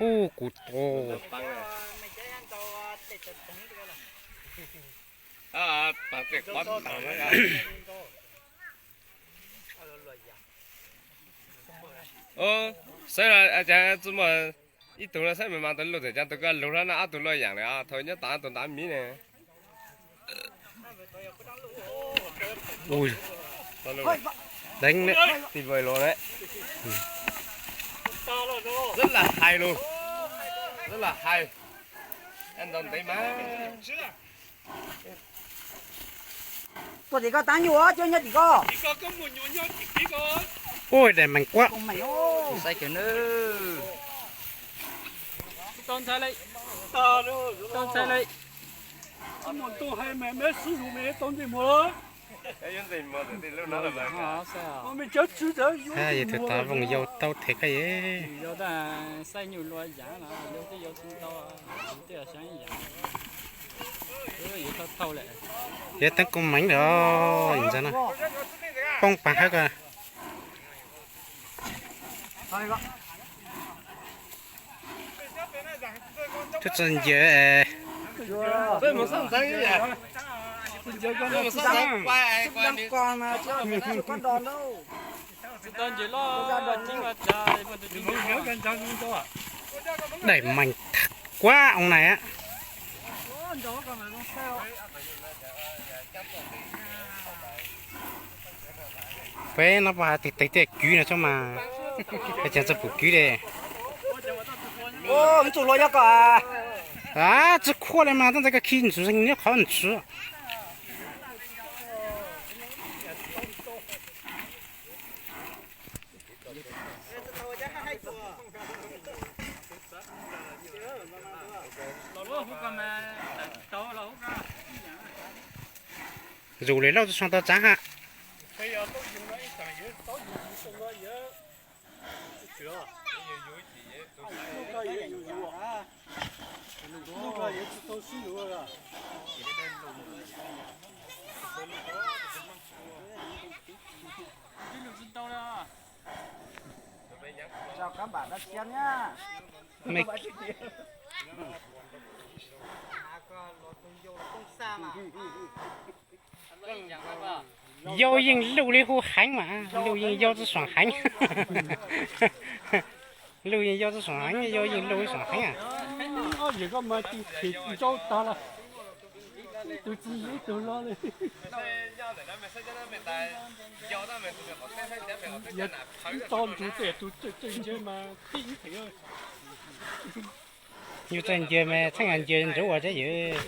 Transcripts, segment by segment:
Ub, kuv tus. Saib, cas txuj muaj ib tug no saib mas mas tus luj txawm cas tus ko lug hlo no, ob tug luaj yam li, thaum nyob tas tus ntav miv ne. Deev ne, ti vawg los ne. Rất là hay luôn. Rất là hay. Ăn đòn tí má. Tuaj tim koj tav nyuj os, cov nyob tim koj. Ui, daim meem quab. Saib kiag nawb. Yog tus tod voos yau tau thev koj ye. Yog teeb koob meev lawm ntag no. Poob pas hawb ko. Twb txog ncaws. Daim meem thab kuab oo nai. Peb no pom has tes tes tej kwv no tso mas, es cas txawg pum kwv li. Txuj hlua nyob koj. Tsis khuaj li mas, txoj ntxais koj khi ntsis zeeg nyob qhov ntsis. Zus li lauj, txoj saa tau tsav ha. Yau yeej luj li hu heev mas, luj yeej yau txoj suam heev. Luj yeej yau txoj suam heev, yau yeej luj suam heev. Tus txiv ib tug lo li. Yog ib tog ntug tej tus txawj ntse mas tib ib phem. Nyuj txawj ntse mas txheej ntse ntsuav ua teb yws.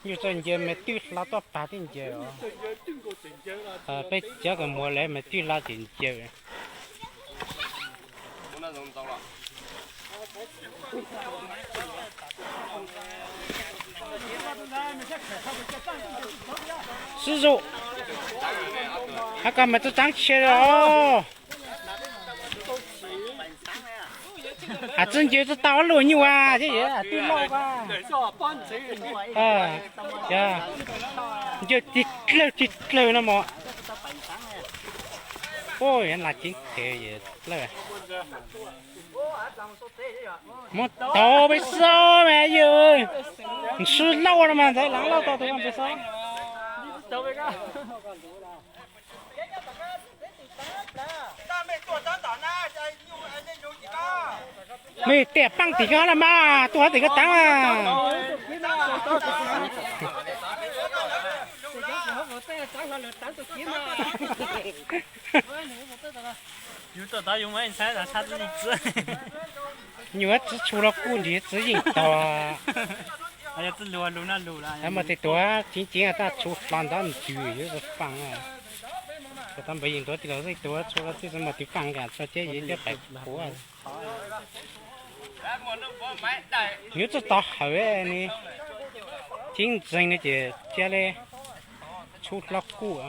Nyuj txawj ntse mas twb hla tuaj pag tib ntse os. Peb cov kws muag lawm mas twb hla tsis ntse. Sib zog, hab koj mas txawj tsaab tshia os. Has txawj ncaws txawj tau luj nyuj as thiab yawm twb lauj ko. Ncaws tig dlawg tig dlawg no mog. Ua yog nas ceev khev yawm dlawg. Muab tau peb xwb mas yawg. Ntshw lauj no mas ntxhais lav lauj tau tus peb xwb. Mej tej paab tim koj los mas, tuaj tim koj taag mas. Nyuj txawj tau, nyuj txawj tau, txwv tshua los kuj nrhiav txwv yeej tau. Muaj tej tuav ceev ceev txhua hlo ntawd ntws yuav faaj. Tau npav yeej tuav tej los tej tuav tshua los tej muaj tus faaj nkaus txog ceb yuav cov pais puav. Nyuj txawj tau hawm ne, ceev ntseeg ne ces cia li tshua hlo kuj.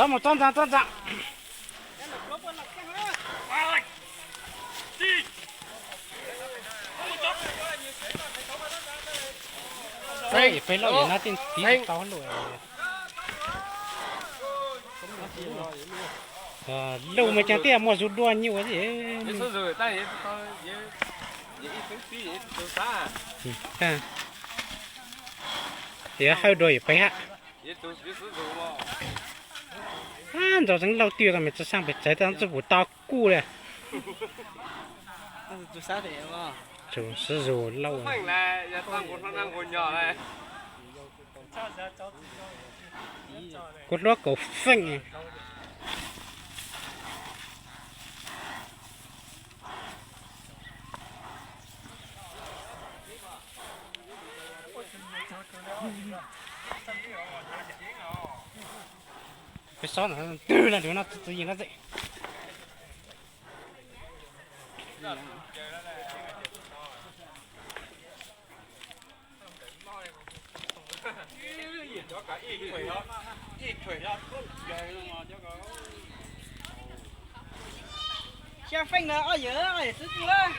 Txhob mus txob ntxaa txob ntxaa. Peb lauj, yog no tij tiv tau luj. Luj mas caag tij muaj zug dua nyuj. Yog hawb dua yog peb hab. Ntxoov Zeev Lauj twb yog me tsi saab pem txawv tab tsi pum tau kuj li. Tsum sib zug lauj. Kuv hluab kaum feej. Peb xob ntawm twg no, no txwv yees no txim. Xya feej no, ob yawm, ob yawm xwb tug lawm.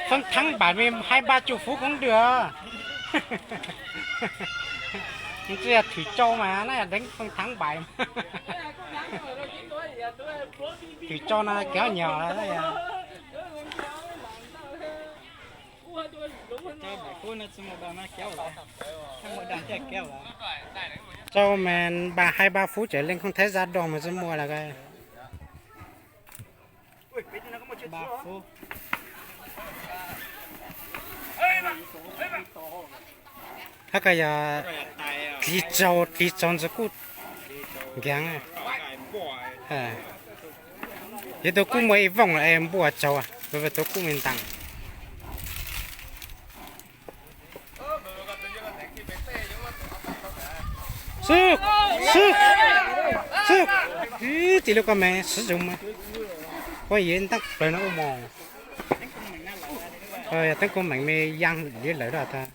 Feej thaab npaim me hais npa tsum fuv koob dwg. Tsi yog thwm tsau mas na, yog deev feej thaab npaim. Thwm tsau no kev nyom. Tsau mas npa hais npa fuv tseem leej khooj thaib zaj dog mas tsi muaj lawm. Hab koj yog dlig tsaug, dlig tsaug ntawd kuj nkeeg. Yog tug kuj muaj ib vooj es npuaj tsaug, tug kuj me ntaag. Xwb, xwb, xwb. Ib txhij lub koj me sib zug mas. Kuv yeej ntaab plawg no ua mog. Yog teeb koob meem me yaa li lawm dab tag.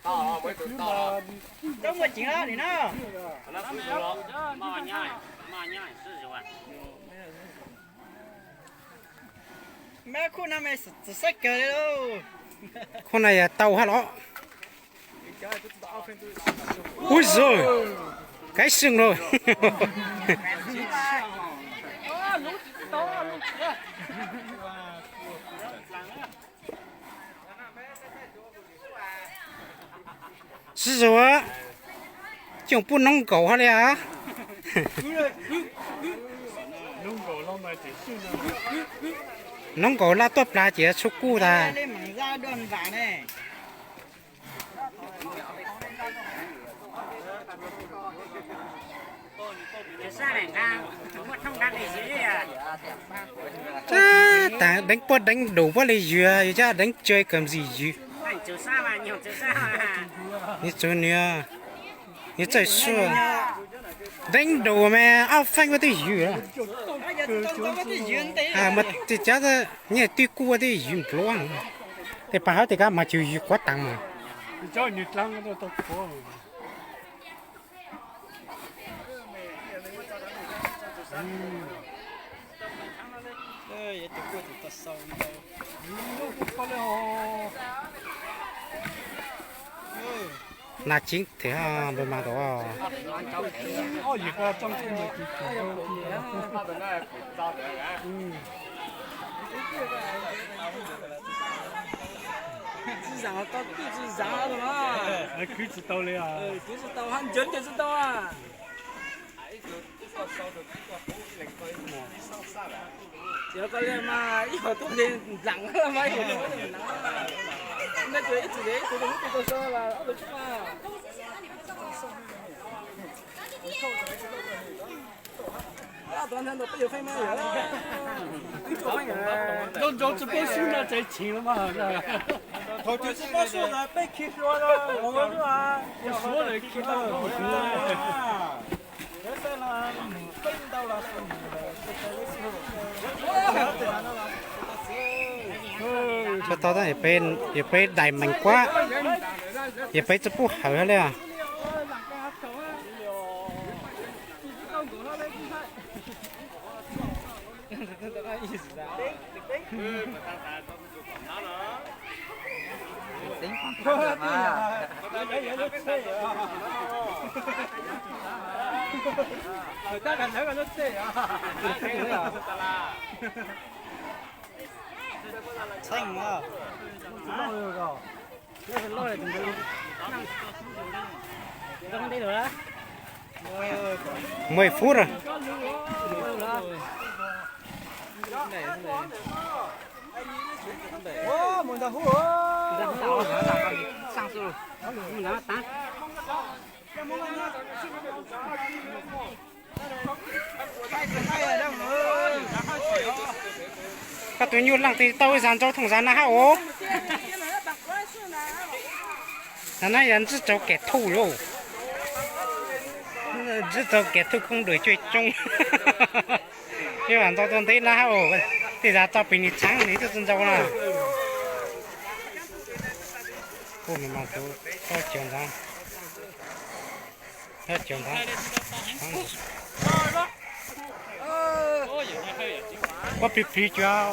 Khub no yog tau hab los? Ui zog, kaib seej lawm. Sib zug, coj pub noob nkaus hab li as. Noob nkaus laj tuaj plag ces tshuav kuj tag. Deev puab deev dum puab li ywg, yog cov deev tsawg kawg ntxim ywg. Nws tsuav nws, nws txawj suab. Deev dum mas ob feej puab twb ywg. Mas cov nyiaj twb kuj puab twb ywg npluav. Tej pab hab tej kab mas tsuas ywg quav taag mas. Nas tseeb thiab npawg mas tau. Kwv tsis tau li, kwv tsis tau, ncaws ncaws tsis tau. Cov ko li mas ib hom tuaj li nplaim mas ib hom tuaj li nplaim. Nej tus ib txwm ib tug tus hlub tus tau so los ob tug tub mas. Ob tug ntawd peb yuav feej mas yog. Ntsoov ntsoov tsis paub sub no tseem chim los mas. Thaum twg tsis paub sub ntawd peb khi hlua los ua lub suav lawm khi tau. Tau tau, yog peb dais meem kuab. Ces peb tsis pub hawv li. Mười phút rồi. Koj tus nyuj leej twg tau ib zag ntsau thooj zag na hab os. Zag na yog ntsib txaus kẻ thù lauj. Ntsib txaus kẻ thù không đuổi truy tung. Ib zag ntsau tuaj ntev na hab os, tej zag tso pem nws txheeb nws twb tsis ntsau na. Kuj mas tus tau cov ntawd. Ua plig plig cuag.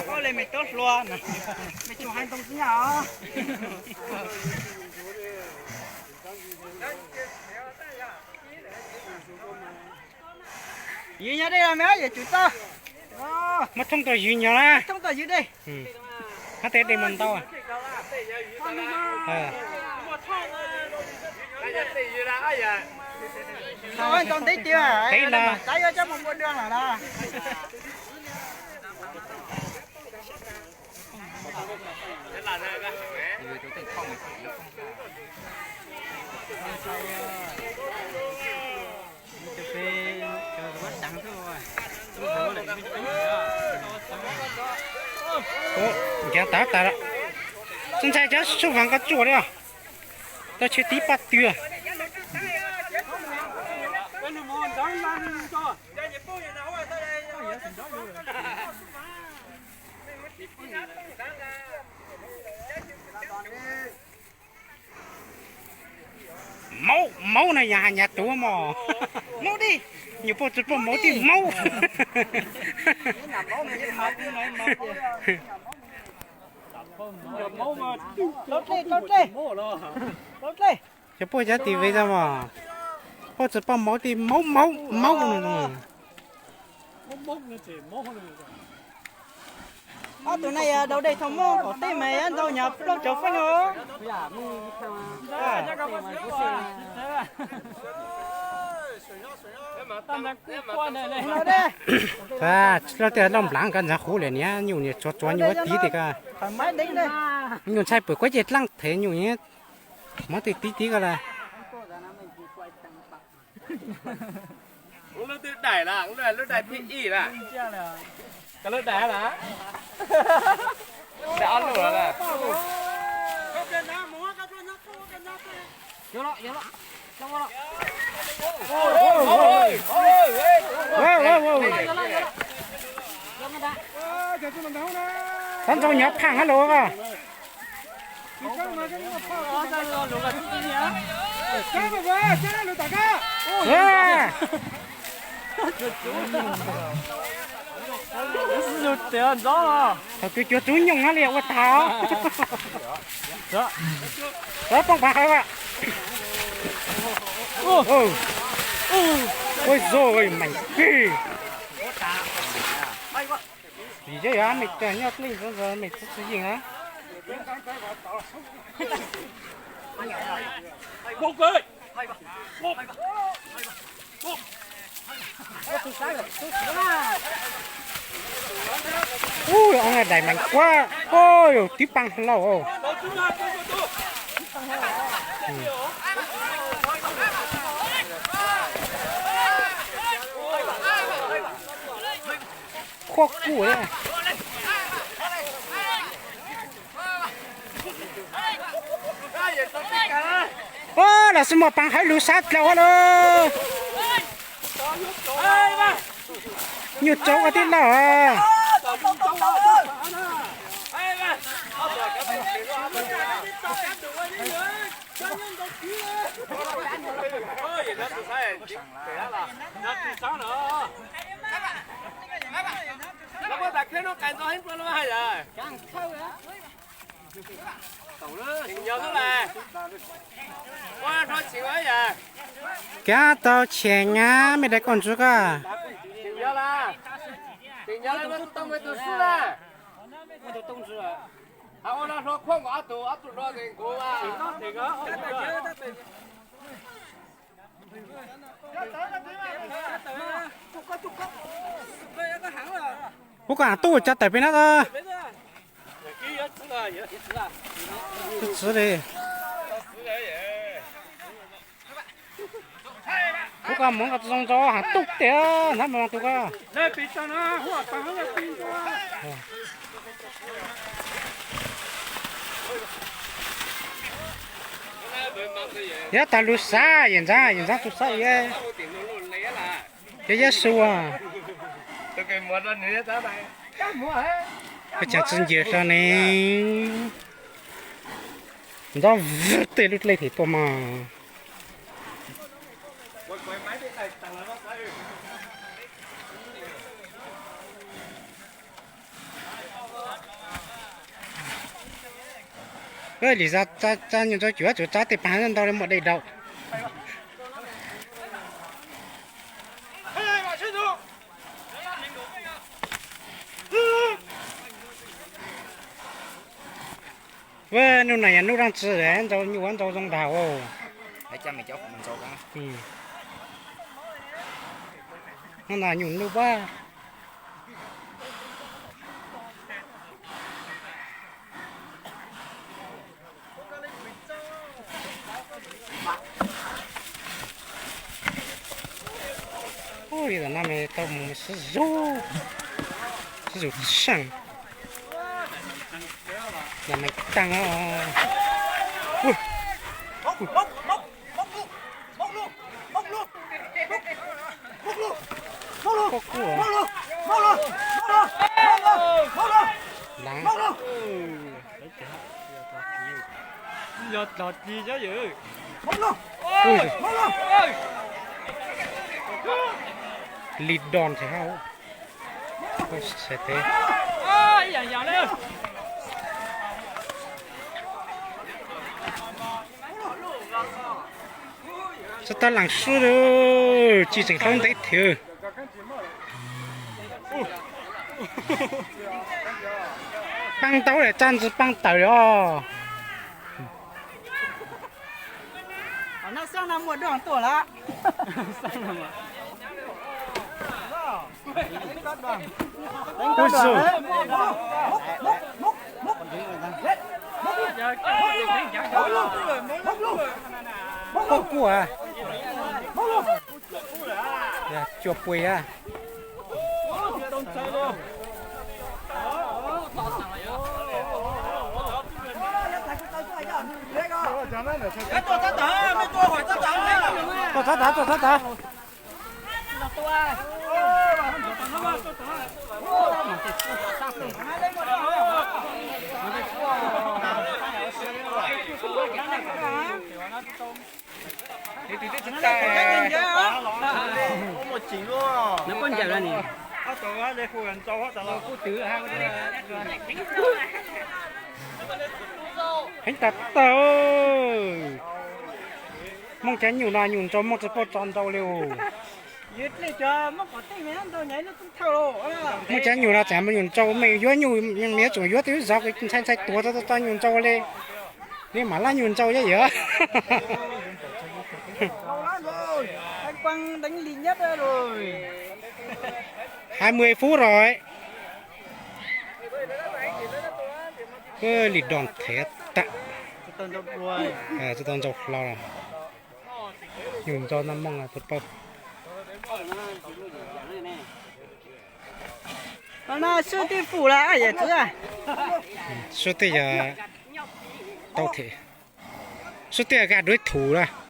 Ywg nyob dej los me, yuav tsum tau. Muab thoob tuaj ywg nyog na. Thoob tuaj ywg dej. Hab tej dej muaj ntau. Ntau ntev tiag, tab yuav coj mus pua dua lawm na. Ncav tas tas lawm. Tsis ntshai cov sub vaas koj tsuaj li os. Tau tsheb tib paj twg. Maub, maub no yog has nyas tuv mog. Maub dib, nyuam poj tsis poj maub tib maub. Cov poj cov tim ve mog, poj tsis poj maub tib maub maub maub no. Ob tug no yog daus dej thaum muaj qaum teb mas yuav ntau nyog plaub caug feeb os. Tsis loj tiag, loj nplav koj ntxhov huv li niag nyuj niag tsuav tsuav nyuj tib tib koj. Nyuj ntshai pwm kuab ceg dlaab thev nyuj, muab tib tib koj lawm. Lub twb daim lawm, lub daim thib ib lawm. Koj lub daim lawm. Daim ob lub lawm. Txhob ntxaug nyov phaaj hab los. Thaum twg cuag txug nyooj hab li ua tag. Txhob poob phav hawv. Ua zoo meem kig. Vim yog mej nyob dlej ntawd mej txhob tsis yeej na. Ub, daim meem kuab, ub, tib paag hlau. Qhuab kuj. Ub, los xwb muaj paag hawv lug sab dlawg lawm. Nyuj tsaub ua tib lawm. Kab tau tshem nyab me dais koj ntsuag koj. Kuv kom tub cov tawm pem no. Txwv li. Kuv kom mus zoo zoo hav tub tiag hnab mas tus koj. Yog tas lus xav yam ntxav yam ntxav tus xav yam. Cov yab su, ua cas tsis nce hlo ne? Ntxov vwg tej lub dlej them tuaj mas. Lim zas tsa nyuam ntsaus cuav tsuas tsa tej pag ntau li muaj dej daus. Ua nub no yog nub dab tsi, ntsaus nyuj ua ntsaus zoo dag. Nub no nyuj nub pab. Ub, yog tam no mas tau mus sib zug, sib zug tsis seej. Yog me taag. Yog tos tis, li don tsis hab. Tsis tau lees sub, ci tseem hlaub ntev thiab. Paab tau le, tsab ntsis paab tawm os. Ub, kuj kuj, yog cua pua a. Tuaj txhob tav, tuaj txhob tav. Heev tas tag. Mooj cov nyuj no nyuj ntsau mooj tsi paub tso ntsau li os. Mooj cov nyuj no tseem nyuj ntsau, mej yuav nyuj mej yuav tseem yuav twb zov ntshai ntshai tuag tso nyuj ntsau li. Neb mam lab nyuj ntsau yab yawg. Hai mươi phút rồi. Li don thev tag. Tsis tau ntsau hlo. Nyuj ntsau noj mooj tsis paub. Sub tej yog tau them, sub tej yog gag đối thủ la.